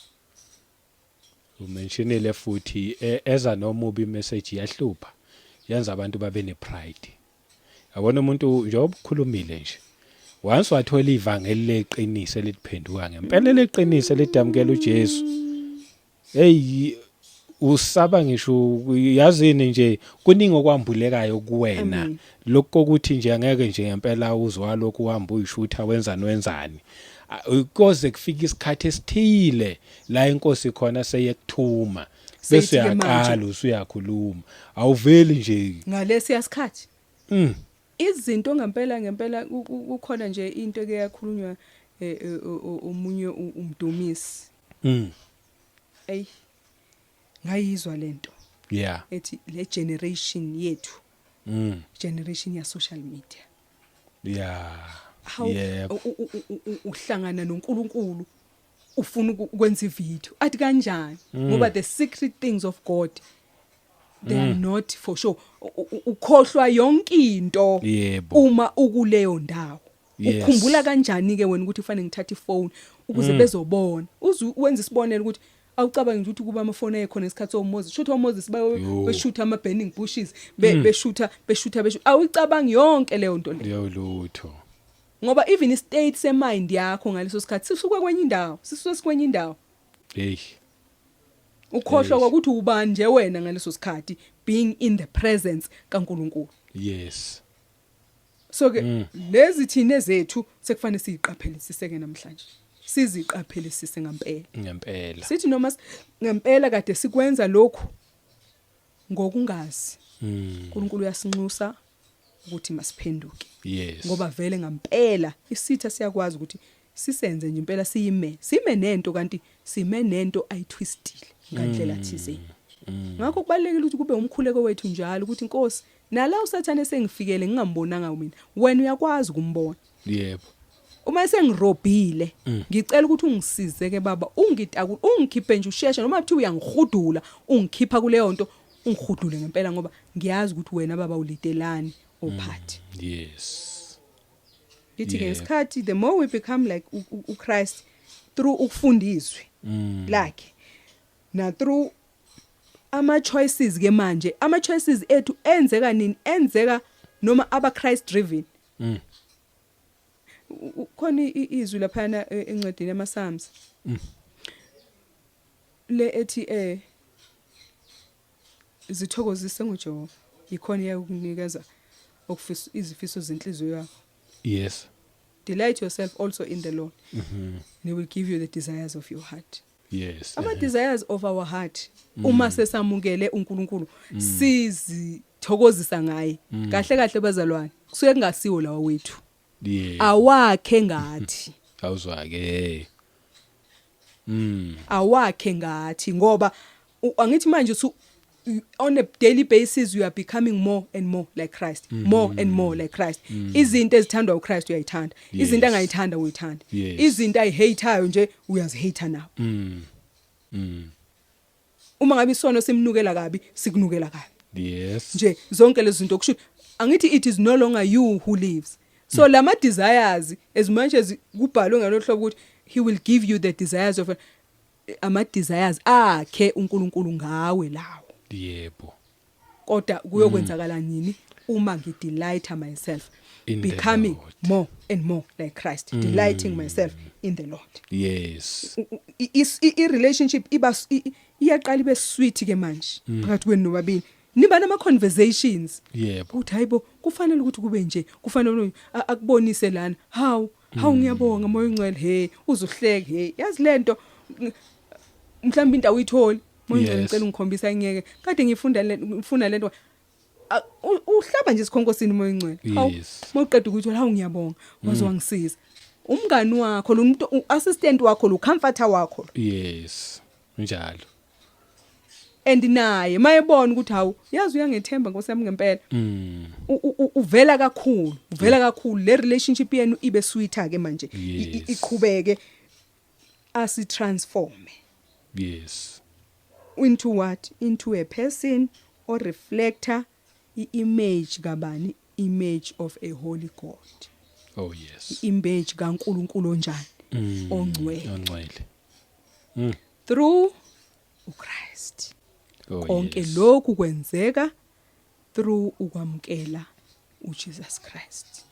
S2: umentionile futhi eza nomubi message iyahlupha, yenza abantu babe nepride. Yabona umuntu njengoba ukhulumile nje, once wathola ivangeli leqiniso eliphenduka ngempela, leqiniso elidamukela uJesu, hey, usaba ngisho yazini nje, kuningi okwambulekayo kuwena.
S1: Amen.
S2: Lokho kokuthi nje angeke nje ngempela uzwa lokhu, uhamba uyishutha, wenzani wenzani. Koze kufika isikhathi esithile la inkosi khona seyekuthuma bese
S1: Seyithi-ke manje.
S2: uyaqala usuyakhuluma, awuveli nje.
S1: Ngalesiya sikhathi izinto ngempela ngempela kukhona nje into eke yakhulunywa omunye umdumisi. Ey, ngayizwa lento ethi le generation yethu, generation ya social media, how uhlangana noNkulunkulu, ufuna ukwenza ivideo, athi kanjani? Ngoba the secret things of God, they are not for sure. Ukhohlwa yonke into uma ukuleyo ndawo. Ukhumbula kanjani ke wena ukuthi kufanele ngithathe ifone ukuze bezobona? Uze wenza isibonelo ukuthi awucabangi nje ukuthi kuba amafoni ayekhona ngesikhathi soMoses, shutha oMoses
S2: Yo.
S1: beshutha ama burning bushes, beshutha beshutha beshutha. Awucabangi yonke leyo nto leyo.
S2: Leyo lutho.
S1: Ngoba even istate semind yakho ngaleso sikhathi sisuka kwenye indawo, sisuke sikwenye indawo.
S2: Hey.
S1: Ukhohlwa ukuthi ubani nje wena ngaleso sikhathi, being in the presence kaNkuluNkulu. So ke lezi thina ezethu sekufanele siziqaphelisise ke namhlanje, siziqaphelisise ngempela.
S2: Ngempela.
S1: Sithi noma ngempela kade sikwenza lokhu ngokungazi, uNkulunkulu uyasinxusa ukuthi masiphenduke, ngoba vele ngempela isitha siyakwazi ukuthi sisenze nje impela siyime, sime nento, kanti sime nento ayitwistile ngandlela thizeni. Ngakho kubalekile ukuthi kube umkhuleko wethu njalo ukuthi, Inkosi, nala uSathane sengifikele ngingambonanga mina, wena uyakwazi ukumbona. Uma sengirobhile, ngicela ukuthi ungisize ke baba, ungitakule, ungikhiphe nje usheshe, noma kuthiwa uyangihudula, ungikhipha kuleyo nto, ungihudule ngempela, ngoba ngiyazi ukuthi wena baba ulidelani ophathi. Ngithi ke ngesikhathi, the more we become like uChrist through ukufunda izwi lakhe na through ama choices ke manje, ama choices ethu enzeka nini? Enzeka noma aba Christ driven. Khona izwi laphana encwadini yama Psalms le ethi zithokozise ngoJehova, ikhona iyakunikeza okufisa izifiso zenhliziyo yakho. Delight yourself also in the Lord, and he will give you the desires of your heart. Ama desires of our heart, uma sesamukele uNkulunkulu, sizithokozisa ngaye, kahle kahle bazalwane, kusuke kungasiwo lawa wethu, awakhe ngathi.
S2: Awuzwa ke.
S1: Awakhe ngathi, ngoba angithi manje on a daily basis you are becoming more and more like Christ, more and more like Christ. Izinto ezithandwa uChrist uyayithanda, izinto angayithanda uyithanda, izinto ayihateayo nje uyazihate nawe. Uma ngabe isono simnukela kabi, sikunukela kabi. Nje zonke lezi zinto, kusho angithi it is no longer you who lives. So lama desires, as much as kubhalwe ngalolu hlobo ukuthi he will give you the desires of, ama desires akhe uNkulunkulu ngawe lawo, kodwa kuyokwenzakala nini? Uma ngidelighta myself,
S2: In the
S1: becoming
S2: Lord.
S1: more and more like Christ, delighting myself in the Lord. I relationship iba iyaqala ibe sweet ke manje phakathi kwenu nobabili, niba nama conversations uthi, "Hayibo, kufanele ukuthi kube nje, kufanele akubonise lana." Hawu hawu, ngiyabonga, Moya oNgcwele. Hey, uzuhleke, hey, yazi lento mhlawumbe into awuyitholi, Moya oNgcwele, ngicela ungikhombisa, ingeke kade ngifunda le, ngifuna lento. Uhlaba nje isikhonkosini, Moya oNgcwele, hawu. Mawuqeda ukuyithola, hawu, ngiyabonga, waze wangisiza umngani wakho lo muntu, assistant wakho lo, comforter wakho lo.
S2: Yes, njalo.
S1: And naye mayebona ukuthi, hawu, yazi uyangethemba, Nkosi yami, ngempela, uvela kakhulu, uvela kakhulu, le relationship yenu ibe sweeter ke manje, iqhubeke, asi transform into what? Into a person or reflector i-image kabani? Image of a holy God.
S2: Oh yes.
S1: Image kaNkuluNkulu onjani? Ongcwele.
S2: Ongcwele.
S1: Through uChrist.
S2: Oh.
S1: Konke lokhu kwenzeka through ukwamkela uJesus Christ.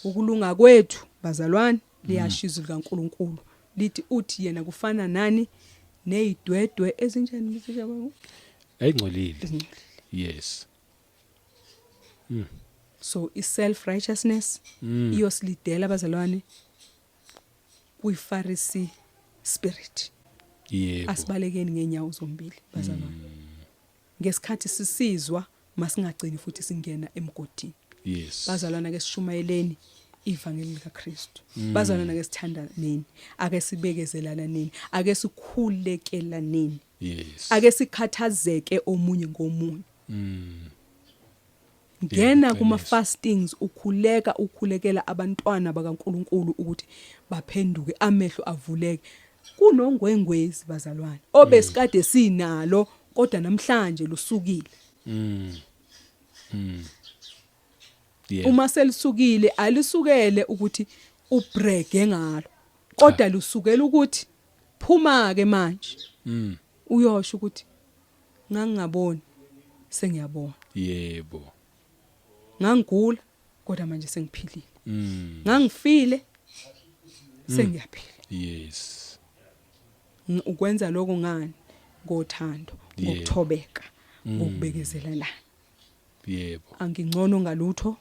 S1: Ukulunga kwethu, bazalwane, liyasho izwi likaNkuluNkulu, lithi uthi yena kufana nani? Nezidwedwe ezinjani, Mr.
S2: Ayingcolile.
S1: Ezingcolile. So i self righteousness iyosilidela, abazalwane, kwiPharisee spirit. Asibalekeni ngenyawo zombili, bazalwane. Ngesikhathi sisizwa, masingagcini futhi singena emgodini. Bazalwana, ke sishumayeleni ivangeli likaKristu. Bazalwana, ke sithandaneni, ake sibekezelana nini, ake sikhulekelaneni, ake sikhathazeke omunye ngomunye. Ngena kuma
S2: Iqiniso.
S1: fastings, ukhuleka, ukhulekela abantwana bakaNkuluNkulu ukuthi baphenduke, amehlo avuleke. Kunongwengwezi, bazalwane, obesikade sinalo, kodwa namhlanje lusukile. Uma selisukile, alisukele ukuthi ubrege ngalo, kodwa lusukela ukuthi phuma ke manje, uyosho ukuthi ngangingaboni, sengiyabona. Ngangigula, kodwa manje sengiphilile. Ngangifile, sengiyaphila. Ukwenza lokho ngani? Ngothando, ngokuthobeka, ngokubekezelelana. Angingcono ngalutho,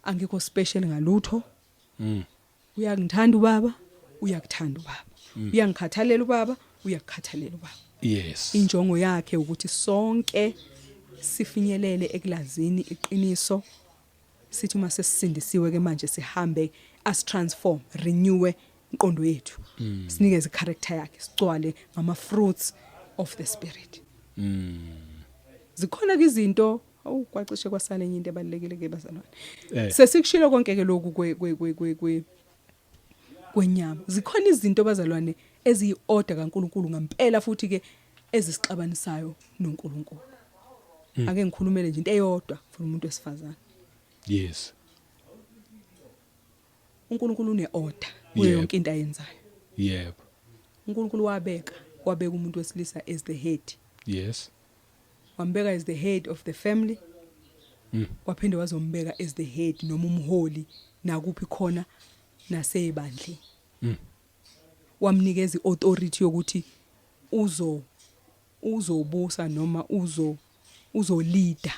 S1: angikho special ngalutho. Uyangithanda ubaba, uyakuthanda ubaba, uyangikhathalela ubaba, uyakukhathalela ubaba. Injongo yakhe ukuthi sonke sifinyelele ekulazini iqiniso, sithi uma sesisindisiwe ke manje sihambe, as transform, renew inqondo yethu, sinikeze character yakhe, sigcwale ngama fruits of the Spirit. Zikhona ke izinto, awu, kwacishe kwasala enye into ebalekile ke, bazalwane. Sesikushilo konke ke lokhu kwe kwe kwe kwe kwe kwenyama. Zikhona izinto, bazalwane, eziyi-order kaNkuluNkulu ngempela futhi ke ezisixabanisayo noNkulunkulu. Ake ngikhulumele nje into eyodwa for umuntu wesifazane. uNkulunkulu une-order kuyo yonke into ayenzayo. uNkulunkulu wabeka umuntu wesilisa as the head. Wambeka as the head of the family. Waphinde wazombeka as the head noma umholi nakuphi khona, nasebandleni. Wamnikeza iauthority yokuthi uzobusa noma uzoleader,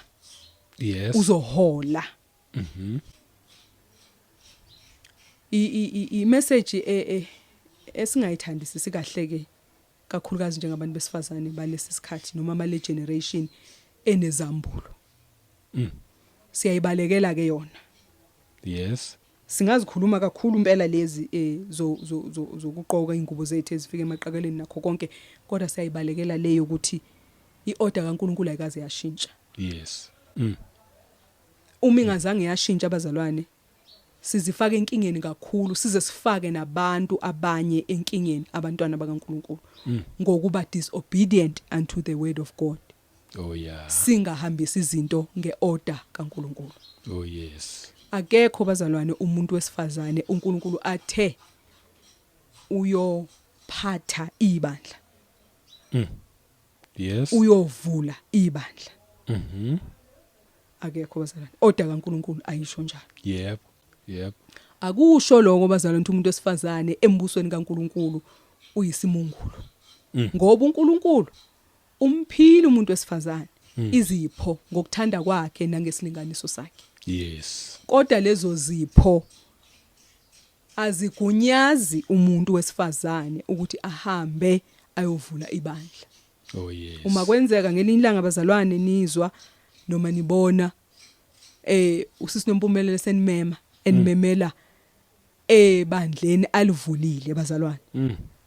S1: uzohola. I message esingayithandisisi kahle ke kakhulukazi njengabantu besifazane balesi sikhathi noma male generation enezambulo, siyayibalekela ke yona. Singazikhuluma kakhulu impela lezi zo zokuqoka ingubo zethu ezifika emaqakeleni nakho konke, kodwa siyayibalekela leyo ukuthi iorder kaNkuluNkulu ayikaze yashintsha. Uma ingazange yashintsha, abazalwane, sizifaka enkingeni kakhulu, size sifake nabantu abanye enkingeni, abantwana bakaNkuluNkulu, ngokuba disobedient unto the word of God, singahambisi izinto ngeorder kaNkuluNkulu.
S2: Oh yes.
S1: Akekho, bazalwane, umuntu wesifazane uNkulunkulu athe uyophatha ibandla, uyovula ibandla. Akekho bazalwane, order kaNkuluNkulu ayisho njalo.
S2: Yebo, yebo.
S1: Akusho lokho bazalwane ukuthi umuntu wesifazane embusweni kaNkuluNkulu uyisimungulu. Ngoba uNkulunkulu umphile umuntu wesifazane izipho ngokuthanda kwakhe nangesilinganiso sakhe. Kodwa lezo zipho azigunyazi umuntu wesifazane ukuthi ahambe ayovula ibandla.
S2: Oh yes.
S1: Uma kwenzeka ngelinye ilanga bazalwane nizwa noma nibona usisi Nompumelelo senimema enimemela ebandleni alivulile bazalwane,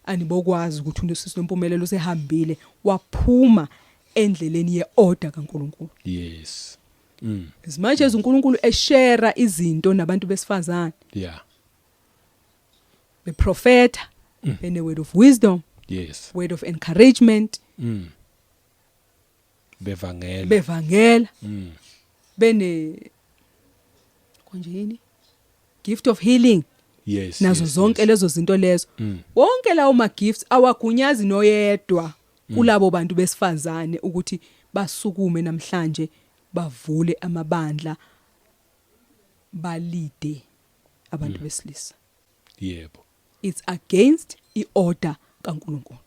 S1: anibokwazi ukuthi usisi Nompumelelo usehambile waphuma endleleni yeorder kaNkuluNkulu. As much as uNkulunkulu eshare izinto nabantu besifazane, beprofeta, bene word of wisdom, word of encouragement,
S2: Bevangela.
S1: Bevangela, bene konje yini, gift of healing, nazo zonke lezo zinto lezo. Wonke lawo ma gifts awagunyazi noyedwa kulabo bantu besifazane ukuthi basukume namhlanje bavule amabandla, balide abantu besilisa. It's against iorder kaNkuluNkulu.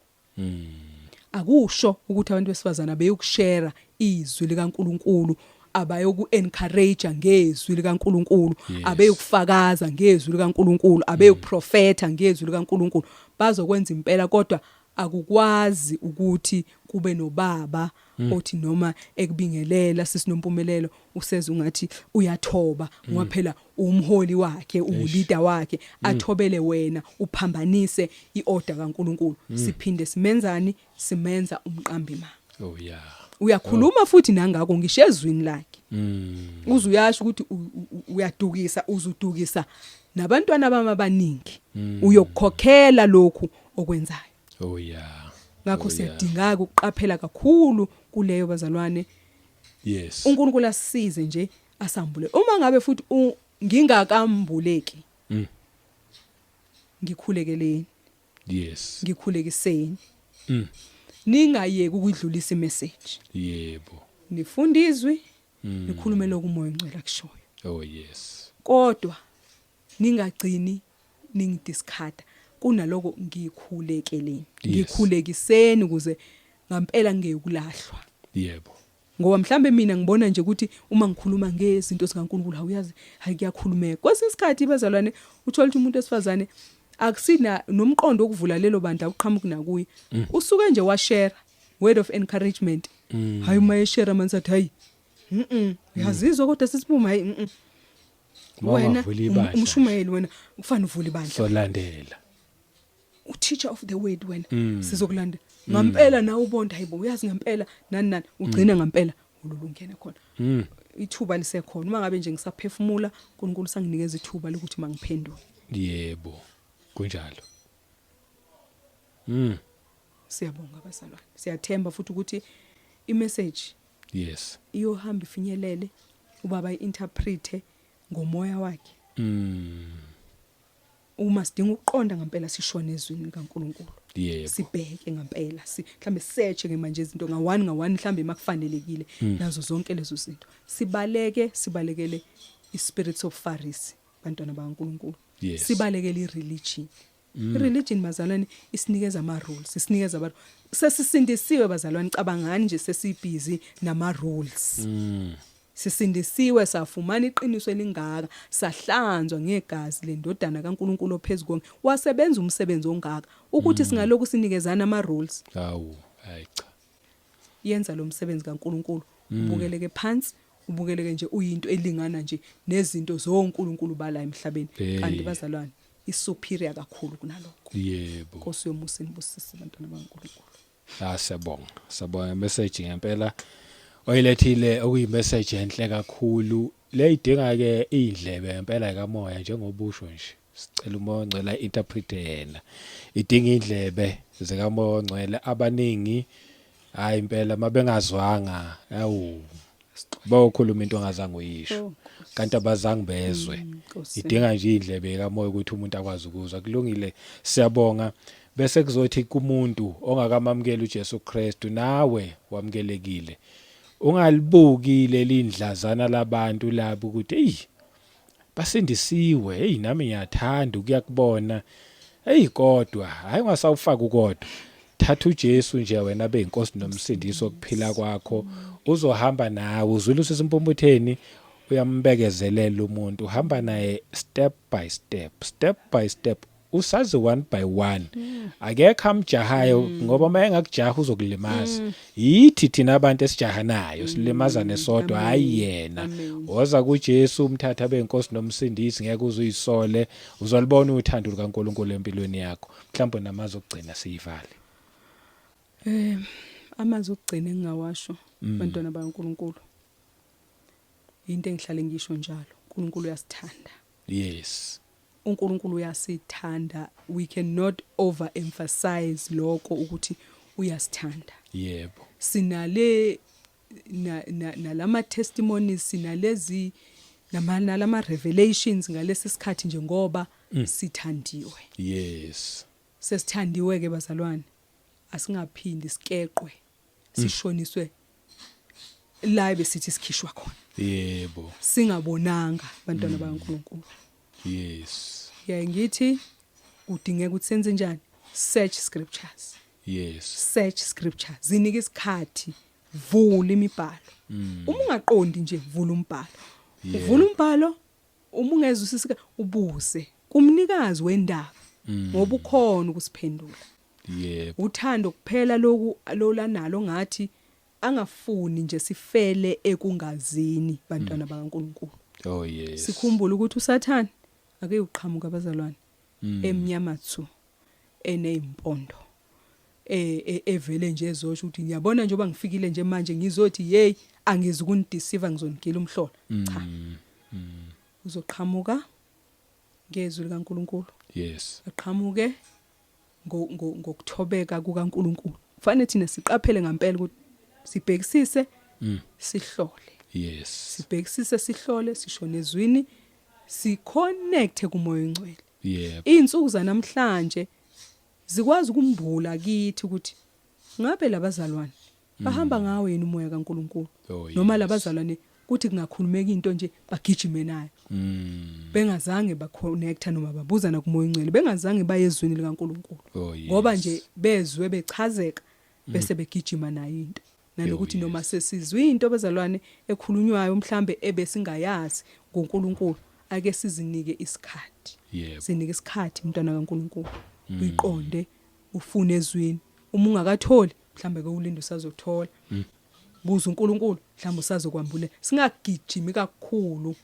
S1: Akusho ukuthi abantu besifazana beyokushare izwi likaNkuluNkulu, abayoku encourage ngezwi likaNkuluNkulu, abeyokufakaza ngezwi likaNkuluNkulu, abeyokuprofetha ngezwi likaNkuluNkulu. Bazokwenza impela, kodwa akukwazi ukuthi kube nobaba othi noma ekubingelela sisiNompumelelo useze ungathi uyathoba, ngoba phela umholi wakhe, uleader wakhe, athobele wena uphambanise iorder kaNkuluNkulu. Siphinde simenzani? Simenza umqambi ma.
S2: Oh yeah.
S1: Uyakhuluma futhi nangako ngisho ezwini lakhe. Uze uyasho ukuthi uyadukisa, uzudukisa nabantwana bami abaningi. Uyokukhokhela lokhu okwenzayo.
S2: Oh yeah.
S1: Ngakho siyadinga ukuqaphela kakhulu kuleyo bazalwane. UNkulunkulu asisize nje asambule. Uma ngabe futhi ngingakambuleki, ngikhulekeleni. Ngikhulekiseni. Ningayeki ukudlulisa imessage. Nifunda izwi, nikhulume lokhu uMoya oNgcwele akushoyo.
S2: Oh yes.
S1: Kodwa ningagcini ningidiscarda, kunaloko ngikhulekeleni. Ngikhulekiseni ukuze ngampela ngiyekulahlwa. Ngoba mhlambe mina ngibona nje ukuthi uma ngikhuluma ngezinto zikaNkuluNkulu, awuyazi, hayi, kuyakhulumeka. Kwesinye isikhathi bazalwane uthola ukuthi umuntu wesifazane akusina nomqondo wokuvula lelo bandla, uqhamuka nakuye. Usuke nje washare word of encouragement. Hayi, uma eshare manje sathi hayi. Uyazizwa kodwa sisiphuma, hayi. Wena
S2: Mawungavula ibandla.
S1: Umshumayeli wena, kufanele uvule ibandla.
S2: Solandela.
S1: Uteacher of the word wena, sizokulanda ngampela nawe ubonda, hayibo, uyazi ngempela nani nani, ugcina ngempela ululungene khona. Ithuba lisekhona uma ngabe nje ngisaphefumula, uNkulunkulu sanginikeza ithuba lokuthi mangiphendule.
S2: Yebo. Kunjalo.
S1: Siyabonga bazalwane, siyathemba futhi ukuthi imessage iyohamba ifinyelele, ubaba iinterprete ngomoya wakhe. Uma sidinga ukuqonda ngempela, sishone ezwini likaNkuluNkulu. Sibheke ngempela, si mhlambe search ke manje izinto nga one nga one, mhlambe makufanelekile nazo zonke lezo zinto. Sibaleke, sibalekele ispirits of Pharisee, bantwana bakaNkuluNkulu. Sibalekele ireligion. Ireligion bazalwane isinikeza ama rules, isinikeza abantu. Sesisindisiwe bazalwane, cabangani nje, sesibhizi nama rules. Sisindisiwe, safumana iqiniso elingaka, sahlanzwa ngegazi lendodana kaNkuluNkulu ophezukonke. Wasebenza umsebenzi ongaka ukuthi singaloku sinikezana ama rules.
S2: Hawu, hayi cha.
S1: Yenza lo msebenzi kaNkuluNkulu ubukeleke phansi, ubukeleke nje uyinto elingana nje nezinto zoNkulunkulu bala emhlabeni. Kanti bazalwane isuperior kakhulu kunalokho. Nkosi yomusa inibusise bantwana bakaNkuluNkulu.
S2: Ah, siyabonga. Siyabonga message ngempela oyilethile, okuyi message enhle kakhulu. Le idinga ke indlebe ngempela kamoya, njengoba usho nje. Sicela uMoya oNgcwele interpret yena. Idinga indlebe zikaMoya oNgcwele. Abaningi hayi impela mabengazwanga, awu, bawukhuluma into ongazange uyisho.
S1: Oh.
S2: Kanti abazange bezwe.
S1: Nkosi.
S2: Idinga nje indlebe kamoya ukuthi umuntu akwazi ukuzwa. Kulungile, siyabonga. Bese kuzothi kumuntu ongakamamukeli uJesu Kristu, nawe wamukelekile. Ungalibuki leli ndlazana labantu labo ukuthi hey basindisiwe, hey nami ngiyathanda ukuya kubona. Hey kodwa hayi ungasawufaka ukodwa. Thatha uJesu nje wena abe inkosi nomsindisi wokuphila kwakho. Uzohamba nawe uzwile usisimpumphutheni uyambekezelela umuntu uhamba naye step by step, step by step. Usazi one by one. Akekho amjahayo ngoba uma engakujaha uzokulimaza. Yithi thina abantu esijahanayo silimazane sodwa hayi yena.
S1: Amen.
S2: Woza kuJesu umthatha abe inkosi nomsindisi ngeke uze uyisole uzolibona uthando lukaNkulunkulu empilweni yakho. Mhlawumbe namazwi okugcina siyivale.
S1: Amazwi okugcina engingawasho bantwana bakaNkulunkulu. Into engihlale ngisho njalo, uNkulunkulu uyasithanda.
S2: Yes.
S1: uNkulunkulu uyasithanda. We cannot overemphasize lokho ukuthi uyasithanda.
S2: Yebo.
S1: Sinale na, na, nalama testimonies, sinalezi nama nalama revelations ngalesi sikhathi nje ngoba sithandiwe.
S2: Yes.
S1: Sesithandiwe ke bazalwane, asingaphindi sikeqwe sishoniswe la besithi sikhishwa khona.
S2: Yebo.
S1: Singabonanga bantwana bakaNkulunkulu.
S2: Yes.
S1: Yaye ngithi kudingeka ukuthi senze njani? Search scriptures.
S2: Yes.
S1: Search scriptures. Zinike isikhathi, vula imibhalo. Uma ungaqondi nje vula umbhalo. Uvula umbhalo, uma ungezwisisi ubuze kumnikazi wendaba ngoba ukhona ukusiphendula.
S2: Yebo.
S1: Uthando kuphela loku lolanalo ngathi angafuni nje sifele ekungazini bantwana bakaNkulunkulu.
S2: Oh yes.
S1: Sikhumbule ukuthi uSathane ake uqhamuka abazalwane emnyama tsu enezimpondo evele nje ezosho ukuthi ngiyabona njengoba ngifikile nje manje ngizothi hey angizukunideceive ngizonigila umhlola. Cha. Uzoqhamuka ngezwi likaNkulunkulu.
S2: Yes.
S1: Aqhamuke ngokuthobeka kukaNkulunkulu. Kufanele thina siqaphele ngempela ukuthi sibhekisise sihlole.
S2: Yes.
S1: Sibhekisise sihlole sishone ezwini siconnect kuMoya oNgcwele.
S2: Yebo.
S1: Izinsuku zanamhlanje zikwazi ukumbula kithi ukuthi ngabe labazalwane bahamba ngawo yini umoya kaNkulunkulu noma labazalwane kuthi kungakhulumeka into nje bagijime nayo bengazange baconnecta noma babuzana kuMoya oNgcwele, bengazange baye ezwini likaNkulunkulu.
S2: Oh, yes.
S1: Ngoba nje bezwe bechazeka bese begijima nayo into. Nanokuthi noma sesizwe into bazalwane ekhulunywayo mhlambe ebesingayazi ngoNkulunkulu, ake sizinike isikhathi.
S2: Yebo.
S1: Sinike isikhathi umntwana kaNkulunkulu. Uyiqonde ufune ezwini. Uma ungakatholi mhlambe ke ulinde usazothola. Buza uNkulunkulu mhlambe usazokwambulela. Singagijimi kakhulu.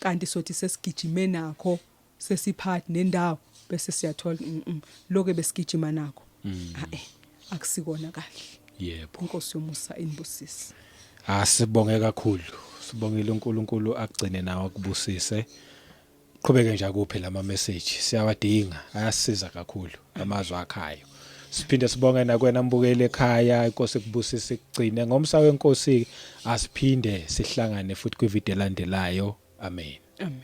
S1: Kanti sothi sesigijime nakho sesiphathi nendawo bese siyathola lokho besigijima nakho. Ah akusikona kahle.
S2: Yebo.
S1: Inkosi yomusa inibusise.
S2: Asibonge kakhulu. Sibongile uNkulunkulu akugcine nawe akubusise. Qhubeke nje akuphe lama message siyawadinga ayasiza kakhulu amazwi akhayo. Siphinde sibonge nakwena mbukeli ekhaya, inkosi ikubusise ikugcine ngomsa wenkosi. Asiphinde sihlangane futhi kwivideo elandelayo. Amen.
S1: Amen.